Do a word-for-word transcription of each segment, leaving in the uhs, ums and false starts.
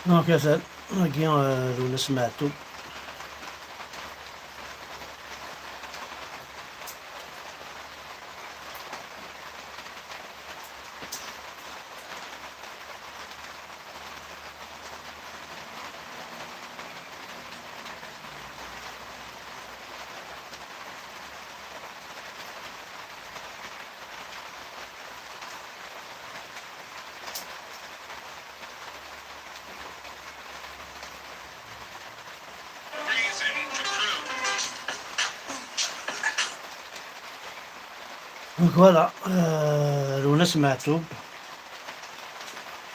Donc, atan, wagi, euh, Lwennas Meɛtub. Donc voilà, euh, Lwennas Meɛtub.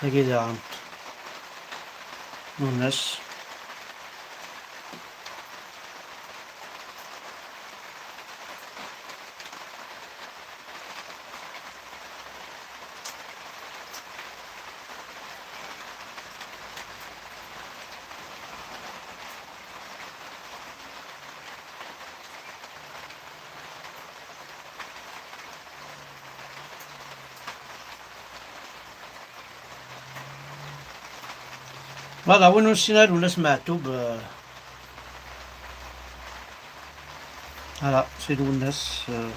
Tagi daɣen. Lwennas. Voilà, win ur nessin ara Lwennas Meɛtub, euh, voilà, c'est Lwennas, euh.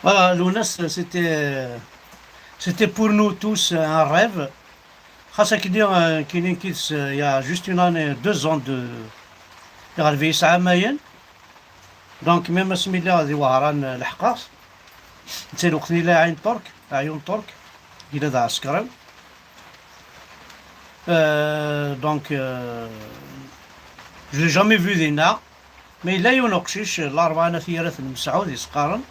Voilà, Lwennas, c'était, c'était pour nous tous un rêve. Xas akken, euh, kini kis, euh, il y a juste une année, deux ans de, iɣleb-iyi sɛamayen. Donc, même asmi lliɣ di Wehran, euh, leḥqeɣ-t. Netta lweqt-nni yella Ɛin Turk, Ɛyun Turk, yella d aɛsekriw. Euh, donc, euh, je l'ai jamais vu dinna. Mais yella yiwen uqcic, Larebɛa n At Yiraten Mesɛud, i s-qqaren.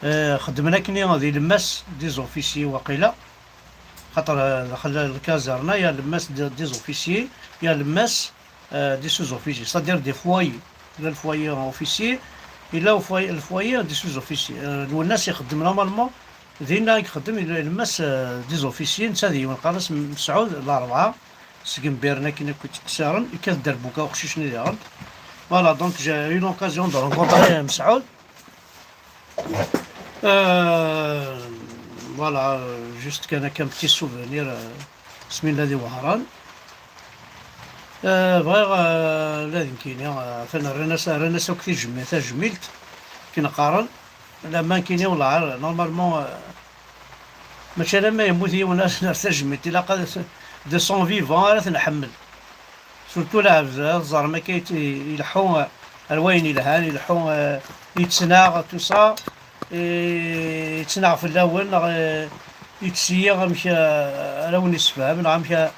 Euh, xeddmen akkenni di Lemmas des officiers waqila. Xaṭer, euh, daxel lkazerna, il y a Lemmas de-, des officiers, il y a Lemmas, euh, des sous-officiers, c'est-à-dire des foyers. Il y a le foyer officier, il y a le foyer, le foyer des sous-officiers. Euh, Lwennas ixeddem normalement, dinna i ixeddem, il y a Lemmas, euh, des officiers, netta d yiwen, qqaren-as Mesɛud Larebɛa, seg Imbiren akken akk yettqesiren, yekkat-d derbuka uqcic-nni diɣen. Voilà, donc j'ai eu l'occasion de rencontrer Mesɛud. Euh, voilà, euh, juste kan akka un petit souvenir, euh, asmi nella di Wehran. Euh, bɣiɣ, euh, la d nekkini, euh, atan rran-as, rran-as akk tijemmi-, tajmilt, akken qqaren. Lama nekkini, wellah, normalement, euh, mačči alamma yemmut yiwen ar, ar tajmilt, ilaq ad, de son vivant ara t-nḥemmel. Surtout lɛebd, ad teẓrem akka yet-, ileḥḥu ar wayen yelhan, ileḥḥu, eh, yettnaɣ, tout ça, eh, yettnaɣ fell-awen, neɣ, eh, yettseyyir amek, eh, ara wen-issefhem, neɣ amek, eh,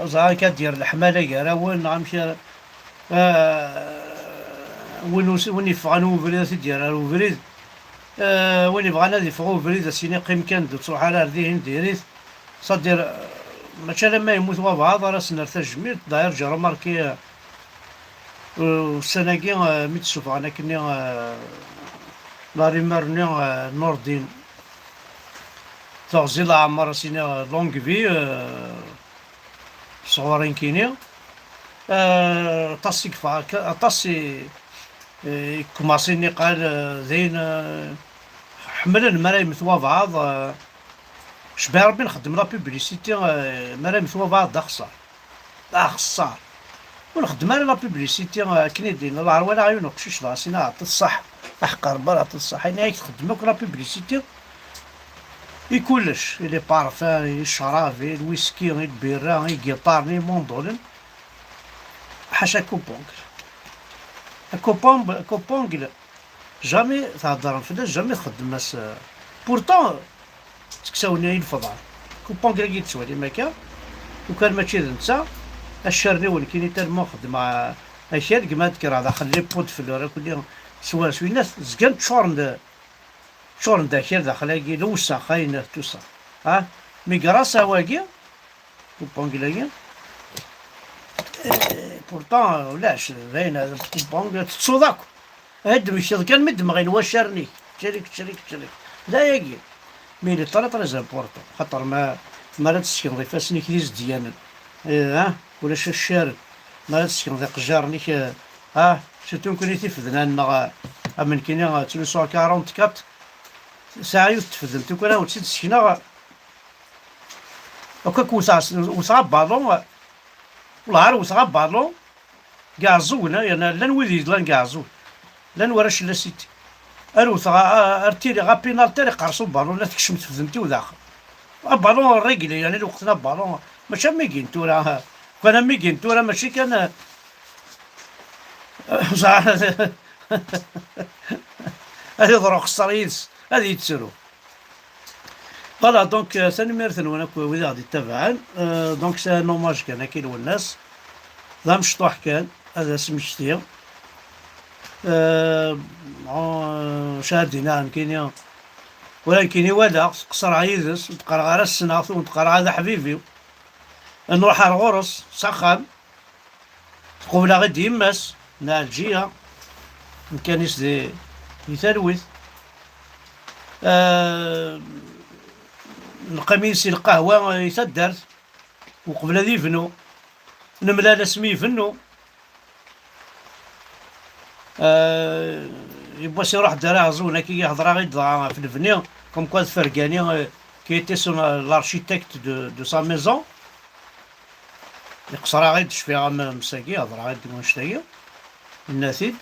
ẓer amek ad d-yerr leḥmala gar-awen, neɣ amek, eh, win ur s-, win yeffɣen i ubrid ad t-id-yerr ar ubrid, eh, win yebɣan ad yeffeɣ ubrid, ad s-yini qqim kan, ur ttruḥ ara ar dihin, diri-t. C'est-à-dire, euh, mačči alamma yemmut wabɛaḍ ara s-nerr tajmilt. D'ailleurs, j'ai remarqué, euh, euh, ussan-agi, euh, mi d-ssufɣen akkenni, euh, la rumeur-nni, euh, Nordin, teɣzi leɛmer, ad s-iniɣ, euh, longue vie, euh, sɣur nekkini. Euh, aṭas i yeffeɣ akka, aṭas i, i yekkumaṣin niqal, euh, din, euh, ḥemmlen mi ara yemmet wabɛaḍ, euh, Cebbaɛ Rebbi nxeddem la publicité, eh, mi ara yemmet wabɛaḍ d axeṣṣar. D axeṣṣar. Ur nxeddem ara la publicité, eh, akken i d-yenna. Lɛer walaɣ yiwen uqcic dɣa s-yenna, "Ɛṭi ṣṣeḥ, aḥeqqar Rebbi, ɛṭi ṣṣeḥ." Ayen ay txeddem akk la publicité i kullec, i les parfums, i ccrab, i lwiski, i lbirra, i giṭaren, i mandoline. Ḥaca Coup'Oncle. Coup'Oncle, Coup'Oncle, Jamais theddrem fell-as, jamais txeddmem-as, euh, pourtant, tteksawen i lefḍal. Kupang-agi yettwalim akka, ukan mačči d netta, accaren-iw nekkini tellement xeddmeɣ, euh, akal, gma ad d-kkreɣ daxel les pots de fleurs akk-nni s wa s winat, zgan ččuren d, ččuren d akal daxel-agi, lewsex, ayen, tout ça. Ha? Mi grâce à wagi, Kupang-agi. Eh, pourtant, ulac, d ayen, kupang, tettuḍ akk. Ad d-tmekkeḍ kan mi d-mɣin waccaren-ik. Ttrik, ttrik, ttrik. D ayagi. Mais il est très, très important. Xaṭer ma, ma ara tessekneḍ ifassen-ik d izedyanen. Eh, ah, ulac accaren. Ma ara tessekneḍ iqejjaren-ik, eh, ah, surtout nekkni tifednan-nneɣ, eh, am nekkini, eh, ttlusuɣ quarante-quatre. Sɛiɣ yiwet tfedent, ukan ad wen-tt-id-sekneɣ. Akka wteɣ, wteɣ abalun, wellah ar wteɣ abalun, deg Iɛeẓẓugen, yerna llan wid yellan deg Iɛeẓẓugen, llan warrac n la cité. Ar wteɣ, a-, a-, ar tiriɣ apinalti, ar iqqers ubalun, la tekcem tefdemt-iw daxel. Abalun réglé, yeɛni lweqt n abalun, mačči am wigi n tura, kan am wigi n tura, mačči kan, eh, ad iḍru xeṣṣer yid-s, ad yettru. Voilà, donc, euh, tanemmirt-nwen akk wid i ɣ-d-ittabaɛen. Euh, donc, c'est un hommage kan akka i Lwennas. D amecṭuḥ kan, ad as-mmektiɣ. Euh, bon, euh, acu ara d-iniɣ nekkini? Wala nekkini walaɣ-t, qeṣṣreɣ yid-s, ur d-qqareɣ ara ssneɣ-t, ur d-qqareɣ ara d aḥbib-iw. Nruḥ ar ɣur-s, s axxam. Tqubel-aɣ-id yemma-s n Ɛelǧiya, amkan-is di, di talwit. Ah, neqqim yis-s i lqahwa, i taddart, uqbel ad yebnu. Nemlal asmi ibennu. Ah, yiwwas iruḥ-d ar Iɛeẓẓugen, akka i hedreɣ-id dɣa ɣef lebni, comme quoi d Fergani, euh, qui était son, euh, l'architecte de, de sa maison. Iqṣer-aɣ-id, cfiɣ am msagi, hedreɣ-id deg wanect-agi, yenna-t-id.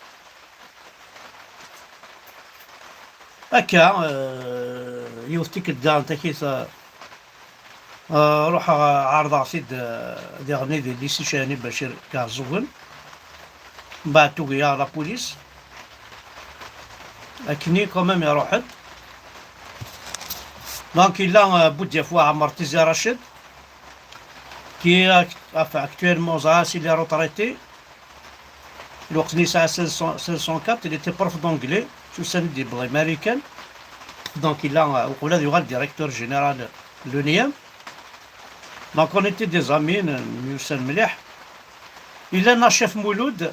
Akka, euh, yiwet tikkelt daɣen takit, euh, euh, ruḥeɣ, euh, ɛerḍeɣ-t-id, euh, diɣen di lycée Cihani Bacir deg Iɛeẓẓugen. Mbeɛd tugi-yaɣ la police. Akkenni, quand même, iruḥ-d. Donc, yella, euh, Boudiaf Waɛmer Tizi Racid, qui est act-, enfin, actuellement, Zahas, il est retraité. Lweqt-nni yesɛa seize cent, seize cent quatre, il était prof d'anglais, s ussan i d-yewweḍ i Marikan. Donc, yella, euh, uqbel ad yuɣal directeur général l'ONIM. Donc, on était des amis, nemyussan mliḥ. Yella neɣ Chef Mulud,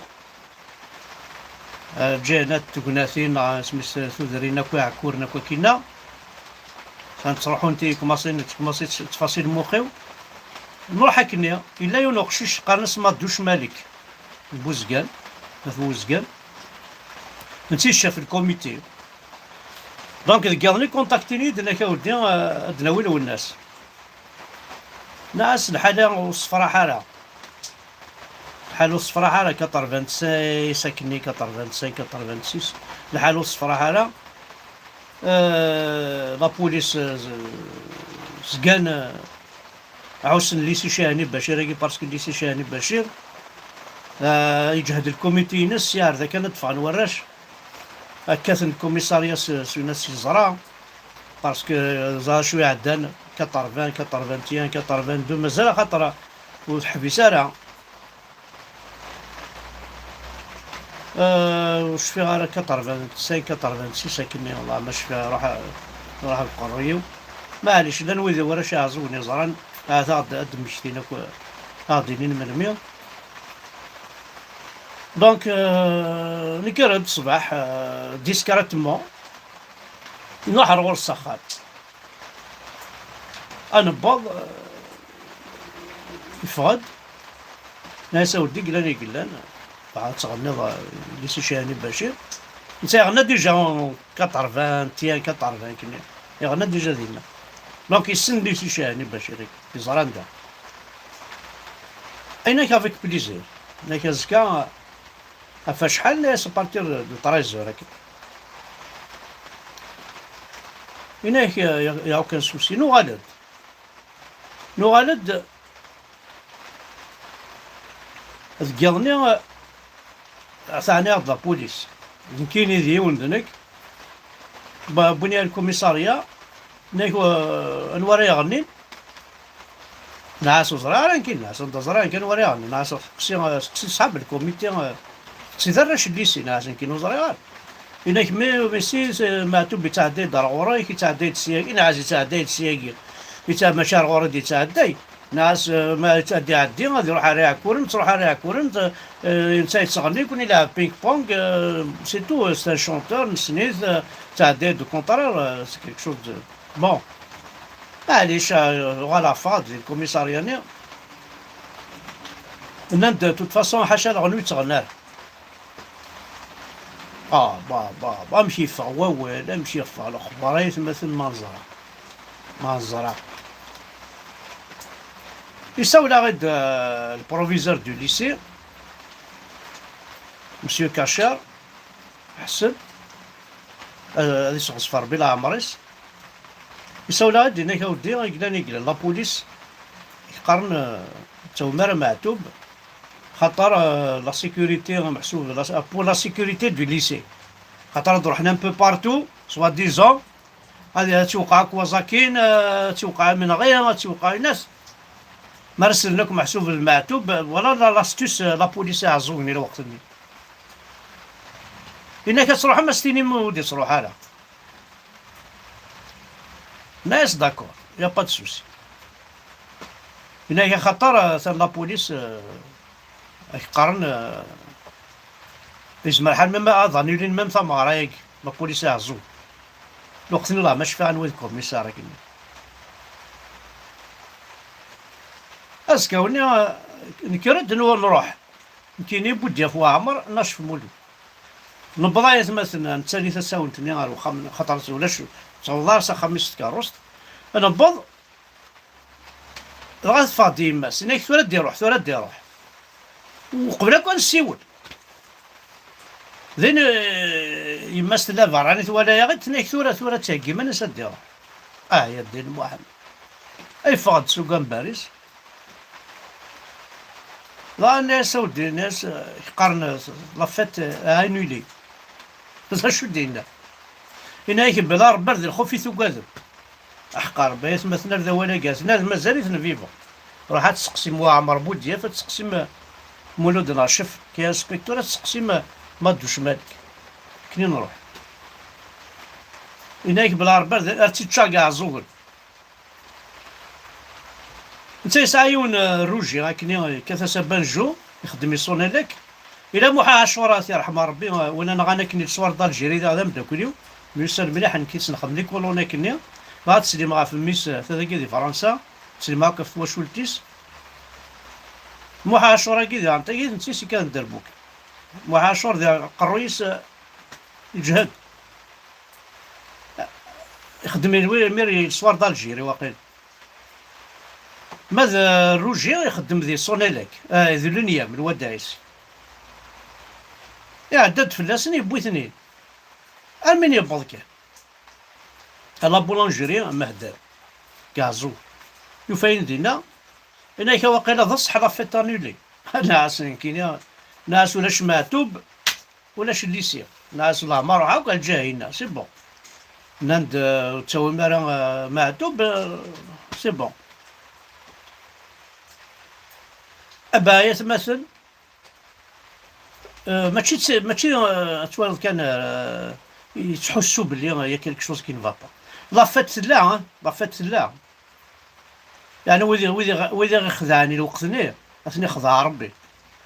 euh, ǧǧan-d tegnatin, neɣ isem-is tudrin akk iɛekkuren akk akkinna. Kan ttruḥunt i kmaṣin, kmaṣi ttfaṣil muqiw. Nruḥ akkenni, yella yiwen uqcic qqaren-as Maduc Malik, n Buzgan, n At Buzgan. Netta i ccaf n lkumiti. Donc, deg yiḍ-nni, kontaktin-iyi-d, nnan-ak a weddi, euh, ad d-nawi Lwennas. Nniɣ-as lḥal-a ur ṣefraḥ ara. Lḥal ur ṣefraḥ ara, quatre-vingt-six akkenni, quatre-vingt-cinq, quatre-vingt-six. Lḥal ur ṣefraḥ ara. Euh, la police, euh, z-, zgan, euh, ɛussen lycée Cihani Bacir-agi, parce que lycée Cihani Bacir, euh, yeǧhed lkumiti-ines, yeɛred akan ad d-ffɣen warrac. Kkaten commissariat s, s win as yeẓra, parce que ẓer acu iɛeddan, quatre-vingts, quatre-vingt-un, quatre-vingt-deux, mazal axaṭer ur teḥbis ara. Euh, ur cfiɣ ara quatre-vingt-cinq, quatre-vingt-six akkenni, wallah ma cfiɣ, ruḥ, ruḥ lqerruy-iw. Maɛlic, llan wid warrac Iɛeẓẓugen yeẓran, ahat ad, ad d-mmektin akk, ad d-inin melmi. Donc, euh, nekker-d ṣṣbeḥ, euh, discrètement, nruḥ ar ɣur-s s axxam. Ad newweḍ, euh, yeffeɣ-d. Nnan-as a weddi, glan i yellan. Bɣa ad tɣenniḍ, euh, lycée Cihani Bacir. Netta yeɣna déjà en quatre-vingt-un, quatre-vingts, kenni. Yeɣna déjà dinna. Donc, yessen lycée Cihani Bacir, yeẓra anda. Aynak avec plaisir. Aynak azekka, ɣef acḥal, nnan-as à partir de treize heures, akken. Aynak, il y a aucun souci. Nuɣal-d. Nuɣal-d, deg yiḍ-nni, teɛni-aɣ-d la police. Nekkini d yiwen d nekk. Ba-, wwin-iyi ar lkumisarya. Nniɣ, "Wa-, anwa ara iɣennin?" Nniɣ-as, "Ur ẓriɣ ara nekkini." Nniɣ-as, "Anda ẓriɣ nekkini anwa ara iɣennin?" Nniɣ-as, "Seqsi, seqsi ṣṣḥab lkumiti, seqsi d arrac n lycée." Nniɣ-as, "Nekkini ur ẓriɣ ara." Yenna-k, "Mais, mais si, si, Maɛtub yettɛedday-d ar ɣur-k, yettɛedday-d syagi." Nniɣ-as, "Yettɛedday-d syagi. Yettɛedday, mačči ar ɣur-i d-yettɛedday." Nniɣ-as, "Ma ad iɛeddi, ad iruḥ ar Iɛekkuren, ad truḥ ar Iɛekkuren, t-, eh, netta yettɣenni, nekkni nlɛeb ping-pong, eh, c'est tout, c'est un chanteur, nessen-it, eh, yettɛedday-d, au contraire, eh, c'est quelque chose de, bon." Maɛlic, eh, uɣaleɣ ffɣeɣ-d di lkumisarya-nni. Nnan-d, de toute façon, ḥaca leɣna ur yettɣenni ara. Ah, ba, ba, ba, amek yeffeɣ wawal, amek yeffeɣ lexbar, ay atmaten, ma neẓra, ma neẓra. Isawel-aɣ-id, euh, le proviseur du lycée, Monsieur Kacher, ḥsen, euh, ad isɣezfer Rebbi leɛmer-is. Isawel-aɣ-d, yenna-k, "A weddi, i yellan, i yellan, la police, i qqaren, euh, ttawim ara Maɛtub, xaṭer, euh, la sécurité, meḥsub, la, pour la sécurité du lycée. Xaṭer ad ruḥen un peu partout, soi-disant, ad, ad tiwqeɛ akk waẓakin, euh, ad tiwqeɛ imenɣi, ad tiwqeɛ inas. Mi ara slen akk meḥsub d Maɛtub, euh, voilà la, l'astuce, euh, la police iɛeẓẓugen i lweqt-nni." Yenna-k, "Ad truḥem, ad s-tinim ur d-ittruḥ ara." Nniɣ-as, "D'accord, y a pas de souci." Yenna-k, "Axaṭer, euh, atan la police, euh, ak qqaren, euh, yezmer ḥal même ad annulin même tameɣra-agi, la police iɛeẓẓug." Lweqt-nni la ma cfiɣ anwa d commissaire akken. Azekka-nni, euh, nekker-d, nruḥ. Nekkini, Budyaf Waɛmer, Nacef Mulud. Newweḍ ay atmaten, nettali tasawent-nni ɣer uxxam, xaṭer ulac, ur tewweḍ ara s axxam-is tkeṛṛust. Newweḍ, dɣa teffeɣ-d yemma-s, tenna-k, "Tura ad d-iruḥ, tura ad d-iruḥ." Uqbel akk ad nessiwel. Din, eh, yemma-s tella berrani, twala-yaɣ-id, tenna-k, "Tura, tura ad theggi iman-is ad d-iruḥ." Ah, ya ddin Muḥend. Ay yeffeɣ-d s ugambar-is. Dɣa nniɣ-as, "A weddi," nniɣ-as, "qqaren, eh, la fête, eh, annulée." D acu d-yenna? Yenna-ak, "Bla Rebbi ar d lxuf i tugadem." Aḥeqqa Rebbi, ay atmaten, ar d awal-agi, aten-a mazal-iten vivant. Ruḥ ad tseqsim Waɛmer Budyaf, ad tseqsim, eh, Mulud Nacef, ki inspecteur, ad tseqsim, eh, Maduc Malik. Akken i nruḥ. Yenna-ak, "Bla Rebbi ar d, ar tt-iččar deg Iɛeẓẓugen." Netta yesɛa yiwen, eh, Ruji, akken i, yekkat-as abanju, ixeddem i Sonelec. Ila Muḥ Ɛacur, ad t-yerḥem Rebbi, eh, wina nɣan akken i leswar d'Algérie, d ameddakel-iw. Myussan mliḥ, nekk i s-nexdem les colonnes akken-nni. Dɣa ad teslim ɣef mmi-s, eh, tadagi di Fransa, teslim akk ɣef twacult-is. Muḥ Ɛacur-agi, diɣen tagi, d netta i s-ikkan dderbuka. Muḥ Ɛacur, di aqerruy-is, eh, yeǧhed. Ixeddem i lwi-, imir i leswar d'Algérie, waqil. Ma d, euh, Rougi ixeddem di Sonelec, euh, di l'Uniam, lwadda-is. Iɛedda-d fell-asen, yewwi-ten-id. Armi n-yewweḍ kan. À la boulangerie, Mehder, Gazou. Yufa-yin dinna, yenna-ak waqila d ṣṣeḥ la fête annulée. Nniɣ-as nekkini, nniɣ-as ulac Meɛtub, ulac lycée. Nniɣ-as leɛmer ruḥ akk ar lǧiha-inna, c'est bon. Nnan-d, euh, ur ttawim ara, euh, Meɛtub, euh, c'est bon. Aba ay atmaten, euh, mačči d ti-, mačči, euh, ad twaliḍ kan, euh, yettḥussu belli, euh, y a quelque chose qui ne va pas. La fête tella, hein, la fête tella. Yeɛni wid, wid, wid i ɣ-ixedɛen i lweqt-nni, ad ten-ixdeɛ Rebbi.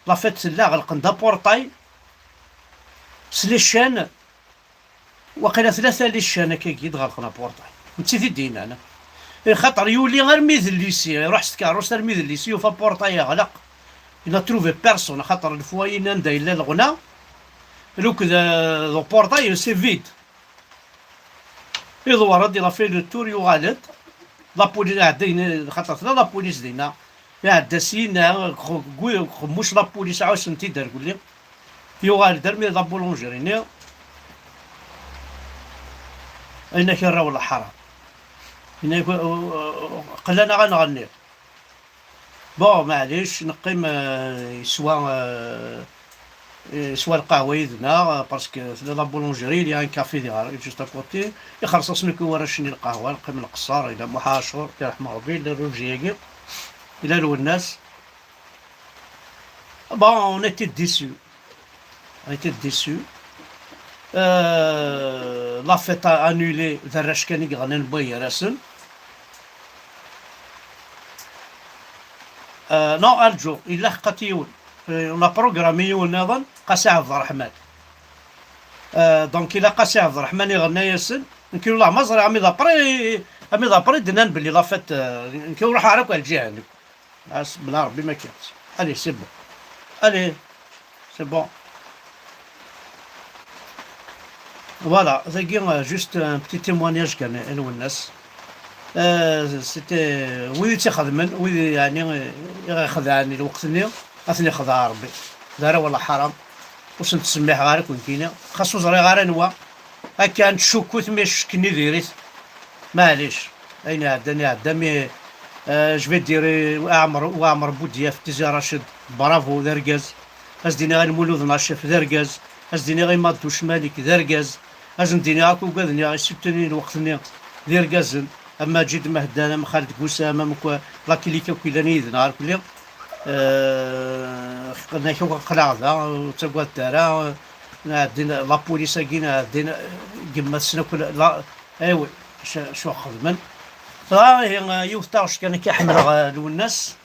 La fête tella, ɣelqen-d apurṭay s les chaînes, waqila tlata les chaînes akkagi i d-ɣelqen apurṭay. Netta i t-id-yennan. Xaṭer yuli armi d lycée, iruḥ s tkeṛṛust armi d lycée, yufa apurṭay yeɣleq. Il n'a trouvé personne, xaṭer le foyer anda yella leɣna, luked, euh, d apurṭay, c'est vide. Iḍewwer-d, il a fait le tour, yuɣal-d. La police, iɛedda, xaṭer tella la police dinna. Iɛedda syin, xemmuc la police, ɛussen-t-id ar gulli. Yuɣal-d armi d la boulangerie-nni. Ayen ak arraw leḥram. Yenna-ak, qlan-aɣ ad nɣenni. Bon, maɛlic, neqqim, euh, yeswa, euh, yeswa lqahwa yid-neɣ, parce que tella la boulangerie, il y a un café diɣ juste à côté. Ixelleṣ-asen akk i warrac-nni lqahwa, neqqim nqeṣṣer, yella Muḥ Ɛacur, yerḥem Ṛebbi, yella Ruǧi-agi, yella Lwennas. Bon, on était déçus. On était déçus. Euh, la fête a annulé d arrac kan i yeɣnan n waygar-asen. Euh, non, arǧu, yella ḥeqqat yiwen. Euh, on a programmé yiwen nniḍen, Qasi Ɛebderreḥman. Euh, donc, yella Qasi Ɛebderreḥman iɣenna-yasen. Nekk, wallah, ma ẓriɣ, ami d après, ami d après, d-nnan belli la fête, euh, nekk ur ruḥeɣ ara akk ar lǧiha-nni. As-, bla Ṛebbi ma kkiɣ. Allez, c'est bon. Allez, c'est bon. Voilà, dagi, euh, juste un petit témoignage kan, a Lwennas. Euh, c'était, wid i tt-ixedmen, wid, yeɛni, i ɣ-ixedɛen i lweqt-nni, ad ten-ixdeɛ Ṛebbi. D ara wala ḥaram. Ur sen-ttsemmiḥeɣ ara akk nekkini. Xas ur ẓriɣ ara anwa. Akka, nettcukkut, mi ccekk-nni diri-t. Maɛlic, ayen iɛeddan iɛedda, mais, euh, je vais dire, euh, Aɛmer, Aɛmer Budyaf, Tizi Racid, bravo, d argaz. Ad s-d-iniɣ i Lmulud Nacif, d argaz. Ad s-d-iniɣ i Madduc Malik, d argaz. Ad sen-d-iniɣ akk ugaden i aɣ-issuttunin lweqt-nni, d irgazen. Am Maǧid Mahdan, am Xaled Gusam, am akk la clique akk yellan yid-neɣ, arkli. Euh, qqlen-ak akk aql-aɣ da, ur ttagadet ara. Nɛeddin la police-agi, nɛeddin, euh, gemma-tsen akk la, eh oui, acu, acu xedmen. Dɣa, ihi, yiwet taɣect kan akka ḥemmleɣ, euh, Lwennas.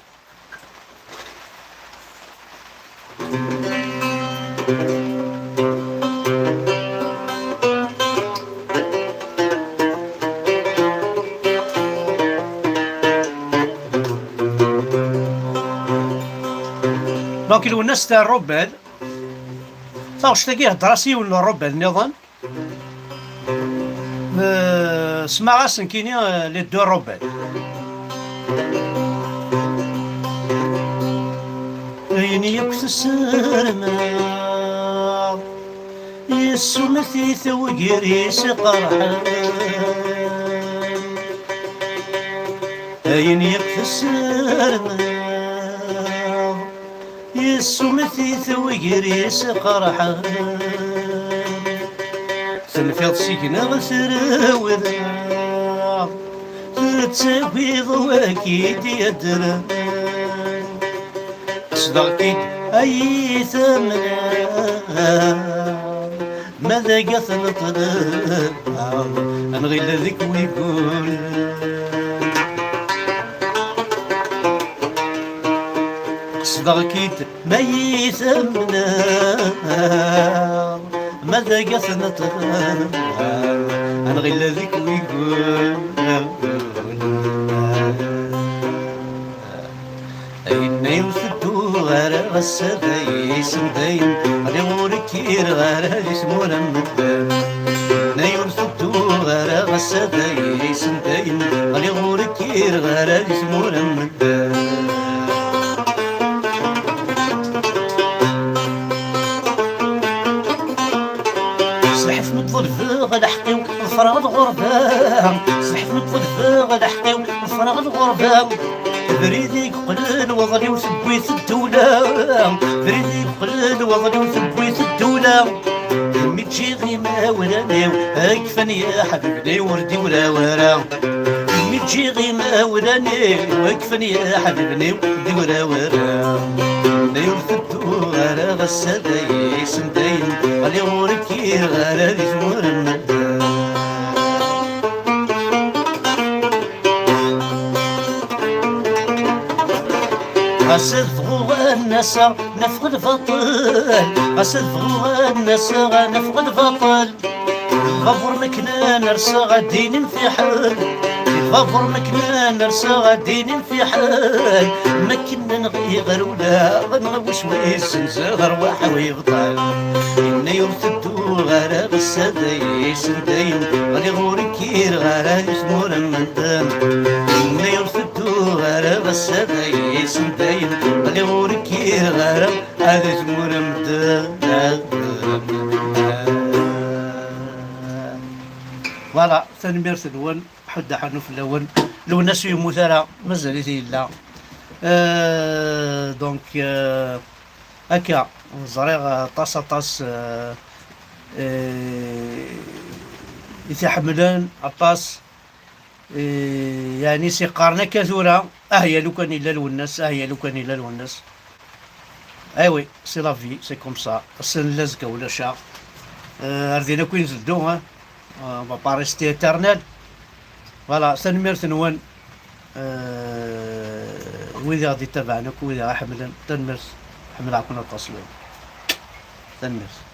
Donc, Lwennas, c'est un rebelle. Taɣect-agi, ihedder-as yiwen n rebelle nniḍen. Euh, smaɣ-as nekkini, euh, les deux rebelles. Ayen yakk tessarmeḍ, yessumet-it wegris iqerḥen. Ayen yakk tessarmeḍ, yessumet-it wegris iqerḥen. Tenfiḍ seg-neɣ trawdeḍ, tettagiḍ waki d-yeddren. Qesdeɣ-k-id ay tamnaḍ, ma d aga tneṭleḍ, nɣil deg wigul. Qesdeɣ-k-id ma yi-tamneḍ, ma d aga tneṭleḍ, nɣil deg wigul. Ayen ay ur tedduɣ ara ass-a d ayis n dayem, ɣliɣ ur kkireɣ ara di tmura n medden. Ayen ay ur tedduɣ ara ass-a d ayis n dayem, ɣliɣ ur kkireɣ ara di tmura n medden. S lḥif mi ṭelbeɣ lḥeqq-iw, ḍefreɣ lɣerba. S lḥif mi ṭelbeɣ lḥeqq-iw, ḍefreɣ lɣerba. Abrid i yeqqlen waḍli-w tewwi-t ddula. Abrid i yeqqlen waḍli-w tewwi-t ddula. Mi ǧǧiɣ imawlan-iw, kfan yiḥbiben-iw ur d-iwraw ara. Mi ǧǧiɣ imawlan-iw, kfan yiḥbiben-iw ur d-iwraw ara. Nna ur tedduɣ ara ass-a d ayis n dayem, ɣliɣ ur kkireɣ ara di tmura n medden. Ɣas ad bɣuɣ ad n-aseɣ, nafeɣ lbaṭel. Ɣas ad bɣuɣ ad n-aseɣ, nafeɣ lbaṭel. Lbabuṛ mekknen rseɣ ad d-inim fiḥel. Lbabuṛ mekknen rseɣ ad d-inim fiḥel. Mekknen ɣiɣer ula ɣenɣ wis wissen zɣer waḥaw yebṭel. Inna ur tedduɣ ara ass-a d ayis n dayem, ɣliɣ ur kkireɣ ara di tmura n medden. Inna ur tedduɣ ara ass-a d ayis n dayem, ɣliɣ ur kkireɣ ara ad tmura n medden. Voilà, tanemmirt-nwen, ḥedd aḥannu fell-awen. Lwennas ur yemmut ara, mazal-it yella. Euh, donc, euh, Akka, ẓriɣ aṭas, aṭas, eh, eh, i t-iḥemmlen, aṭas, eh, yeɛni s-iqqaren akka tura, ah ya lukan yella Lwennas, ah ya lukan yella Lwennas. Eh oui, c'est la vie, c'est comme ça. Ass-a nella, azekka ulac-aɣ. Eh, ar din akk i nteddu, hein. Eh, on va pas rester éternel. Voilà, tanemmirt-nwen, eh, wid i ɣ-d-ittabaɛen akk, wid i ɣ-iḥemmlen, tanemmirt. Ḥemmleɣ-ken aṭas, tanemmirt.